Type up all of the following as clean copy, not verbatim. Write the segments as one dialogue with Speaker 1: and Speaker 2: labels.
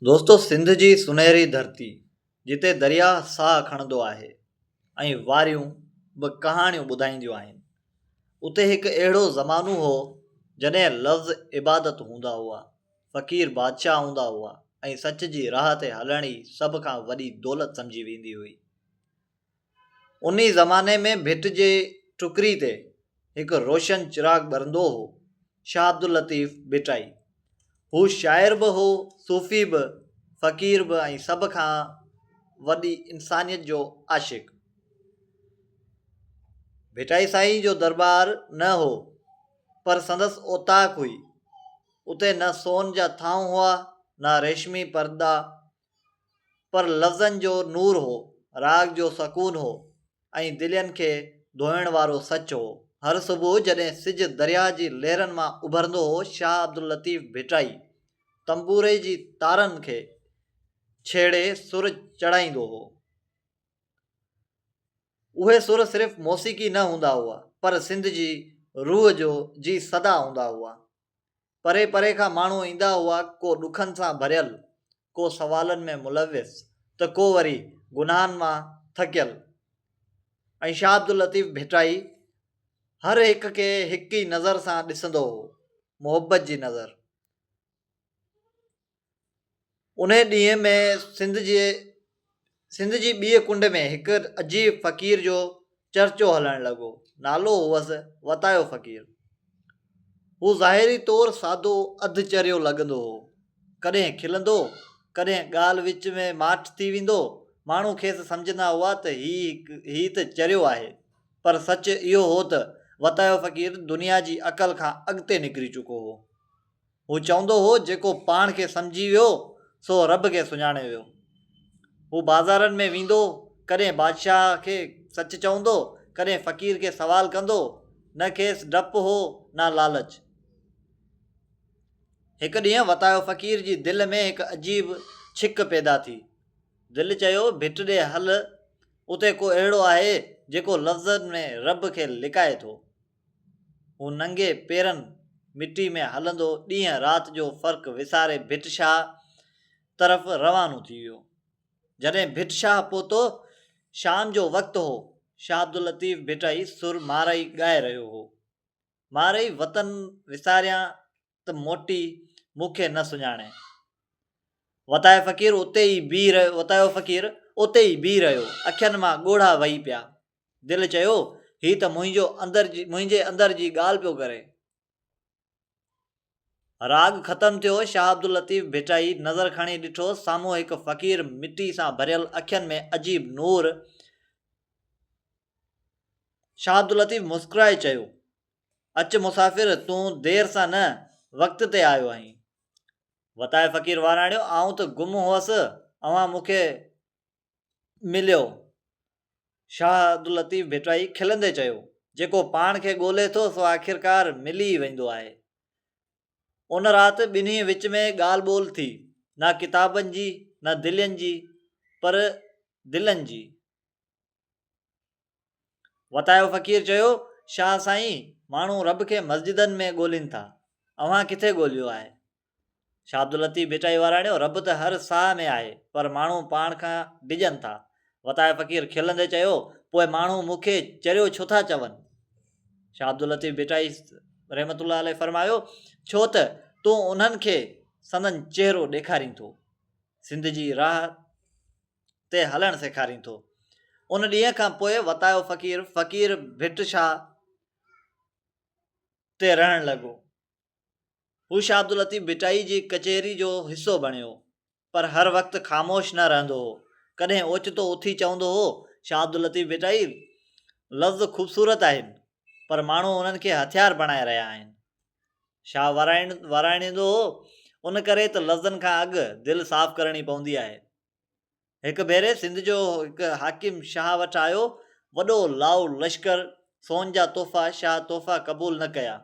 Speaker 1: دوستو سنڌ جي سونهري ڌرتي جتي درياهه ساهه کڻندو آهي ۽ واريون به ڪهاڻيون ٻڌائينديون آهن اتي هڪ اهڙو زمانو هو جڏهن لفظ عبادت هوندا هئا فقير بادشاهه هوندا هئا ۽ سچ جي راهه تي هلڻ ئي سڀ کان وڏي دولت سمجهي ويندي هئي. انهي زماني ۾ ڀٽ جي ٽڪري تي هڪ روشن چراغ ٻرندو هو، شاهه عبداللطيف ڀٽائي. هو شاعر به هو، صوفي به، فقير به ۽ سڀ کان وڏي انسانيت جو عاشق. ڀٽائي سائين جو درٻار نه هو، پر سندس اوطاق هئي. اتي نه سون جا ٿانو هئا، نه ريشمي پردا، پر لفظن جو نور هو، راڳ جو سڪون هو ۽ دلين کي ڌوئڻ وارو سچ هو. هر صبح جڏهن سج درياهه جي لهرن مان اڀرندو هو، شاهه عبداللطيف ڀٽائي تنبوري جي تارن کي ڇيڙي سر چڙهائيندو هو. اهي سر صرف موسيقي نه هوندا هئا، پر سنڌ جي روح جو جي صدا هوندا هئا. پري پري کان ماڻهو ايندا هئا، ڪو ڏکن سان ڀريل، ڪو سوالن ۾ ملوث ته ڪو وري گناهن مان ٿڪيل ۽ شاهه عبداللطيف ڀٽائي هر هڪ کي هڪ ئي نظر سان ڏسندو هو، محبت جي نظر. انهيء ڏينهن ۾ سنڌ جي سنڌ جي ٻيء ڪنڊ ۾ هڪ عجيب فقير جو چرچو هلڻ لڳو. نالو هئس وتايو فقير. هو ظاهري طور سادو اڌ چريو لڳندو هو. ڪڏهن کلندو، ڪڏهن ڳالهه وچ ۾ ماٺ ٿي ويندو. ماڻهو کيس سمجهندا هئا ته هي هي ته چريو آهي. پر سچ اهو هو ته وتايو فقير دنيا جي عقل کان اڳتي نڪري چڪو هو. هو چوندو هو، جيڪو پاڻ کي سمجهي ويو، سو رب کي سڃاڻي ويو. هو بازارن ۾ ويندو، ڪڏهن بادشاهه کي سچ چوندو، ڪڏهن فقير کي سوال ڪندو، نه کيس ڊپ هو نه لالچ. هڪ ڏينهن وتايو فقير جي دل ۾ هڪ عجيب ڇڪ پيدا ٿي. دل چيو، ڀٽ ڏي هل، اتي ڪو اهڙو آهي، جيڪو لفظن ۾ رب کي لڪائي ٿو. هو ننگي پيرن مٽي ۾ هلندو ڏينهن رات جو فرق وساري ڀٽ شاهه طرف روانو ٿي ويو. جڏهن ڀٽ شاهه پهتو، شام جو وقت هو. شاهه عبداللطيف ڀٽائي سر مارئي ڳائي رهيو هو. مارئي وطن وساريان ته موٽي مون کي نه سڃاڻي. وتايو فقير اتي ئي بيهي رهيو وتايو فقير اتي ئي بيهي رهيو. اکين مان ڳوڙها وهي پيا. دل چيو، هي ته منهنجو اندر جي منهنجي اندر جي ڳالهه پيو ڪري. راڳ ختم ٿيو، شاهه عبداللطيف ڀٽائي نظر کڻي ڏٺو، سامهون هڪ فقير مٽي سان ڀريل اکين ۾ عجيب نور. شاهه عبداللطيف مسڪرائي چيو، اچ مسافر، تون دير سان نه، وقت تي آيو آهين. وتائي فقير واراڻيو، آئون ته گم هئس، اوهان مون کي مليو. شاهه عبداللطيف ڀٽائي کلندي چيو، جيڪو پاڻ کي ڳولي ٿو سو آخرڪار ملي ئي ويندو آهي. ان رات ٻنهي وچ ۾ ڳالهه ٻولهه ٿي، نه ڪتابن جي، نه دلين جي، پر دلن جي. وتايو فقير چيو، شاهه سائين، ماڻهو رب کي مسجدن ۾ ڳولين ٿا، اوهان ڪٿي ڳوليو آهي؟ شاهه عبداللطيف ڀٽائي وراڻيو، رب ته هر ساهه ۾ آهي، پر ماڻهو پاڻ کان ڊڄن ٿا. وتايو فقير کلندي چيو، پوء ماڻهو مون کي چريو ڇو ٿا چون؟ شاهه عبداللطيف ڀٽائي رحمة الله عليه فرمايو، ڇو ته تون انهن کي سندن چهرو ڏيکارين ٿو. سنڌ جي راهه تي هلڻ سيکارين ٿو. ان ڏينهن کان پوء وتايو فقير، فقير ڀٽ شاهه تي رهڻ لڳو. هو شاهه عبداللطيف ڀٽائي جي ڪچهري جو حصو بڻيو، پر هر وقت خاموش نه رهندو هو. ڪڏهن اوچتو اٿي چوندو هو، شاهه عبداللطيف ڀٽائي، لفظ خوبصورت آهن، پر ماڻهو انهن کي هٿيار بڻائي رهيا آهن. شاهه وراڻيندو هو، ان ڪري ته لفظن کان اڳ دل صاف ڪرڻي پوندي آهي. هڪ ڀيري سنڌ جو هڪ حاڪم شاهه وٽ آيو، وڏو لائو لشڪر، سون جا تحفا، شاهه تحفا قبول نه ڪيا.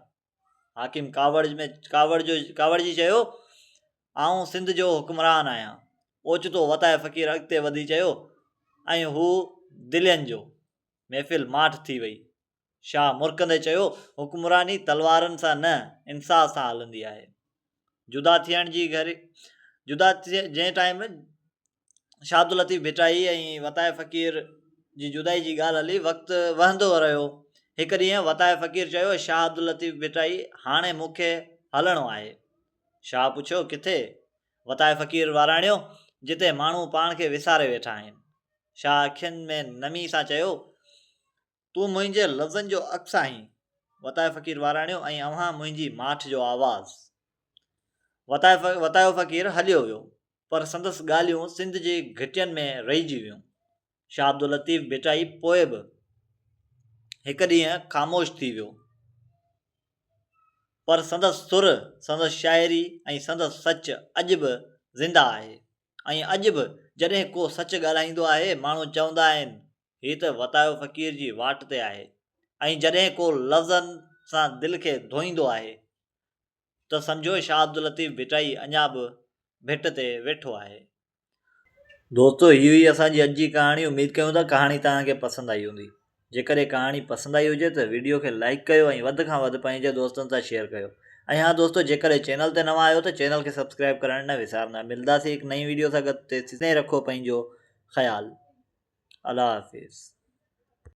Speaker 1: حاڪم ڪاوڙ ۾ ڪاوڙجو ڪاوڙجي چيو، آئون سنڌ جو حڪمران آهيان. اوچتو وتائي فقير اڳتي وڌي چيو، ۽ هو دلين جو. محفل ماٺ ٿي وئي. شاهه مرڪندي چيو، حڪمراني تلوارن سان نه، انصاف سان هلندي آهي. جدا ٿيڻ جي گهري جدا جنهن ٽائيم شاهه عبداللطيف ڀٽائي ۽ وتائي فقير جي جدائي جي ڳالهه هلي، وقت وهندو رهيو. هڪ ڏينهن وتائي فقير چيو، شاهه عبداللطيف ڀٽائي هاڻي مون کي هلڻو آهي. شاهه پڇيو، ڪٿي؟ وتائي فقير واراڻيو، جتي ماڻهو پاڻ کي وساري ويٺا آهن. شاهه اکين ۾ نمي سان چيو، تون منهنجي لفظن جو عڪس آهين. وتائي فقير واراڻيو، ۽ اوهان منهنجي ماٺ جو آواز. وتايو فقير هليو ويو، پر سندس ڳالهيون سنڌ جي گهٽين ۾ رهجي ويون. شاهه عبداللطيف ڀٽائي پوء به هڪ ڏينهن خاموش ٿي ويو، پر سندس سر، سندس شاعري ۽ سندس سچ اڄ به زنده آهي ۽ اڄ به جڏهن ڪو سچ ڳالهائيندو آهي، ماڻهو چوندا آهن، هي ته وتايو فقير جي واٽ تي آهي ۽ جڏهن ڪو لفظن سان دل کي ڌوئيندو آهي ته سمجهو شاهه عبداللطيف ڀٽائي اڃا به ڀٽ تي ويٺو آهي. دوستو هي هئي اسان جي اڄ جي ڪهاڻي اميد ڪيون ٿا ڪهاڻي توهان کي پسند آئي هوندي جيڪڏهن ڪهاڻي پسند آئي هجي ته ويڊيو کي لائيڪ ڪيو ۽ وڌ کان وڌ پنهنجي دوستن سان شيئر ڪيو ۽ ها دوستو جيڪڏهن چينل تي نوان آهيو ته چينل کي سبسڪرائب ڪرڻ نه وسارندا ملداسين هڪ نئين ويڊيو سان گڏ تيسين رکو پنهنجو خيال الله حافظ.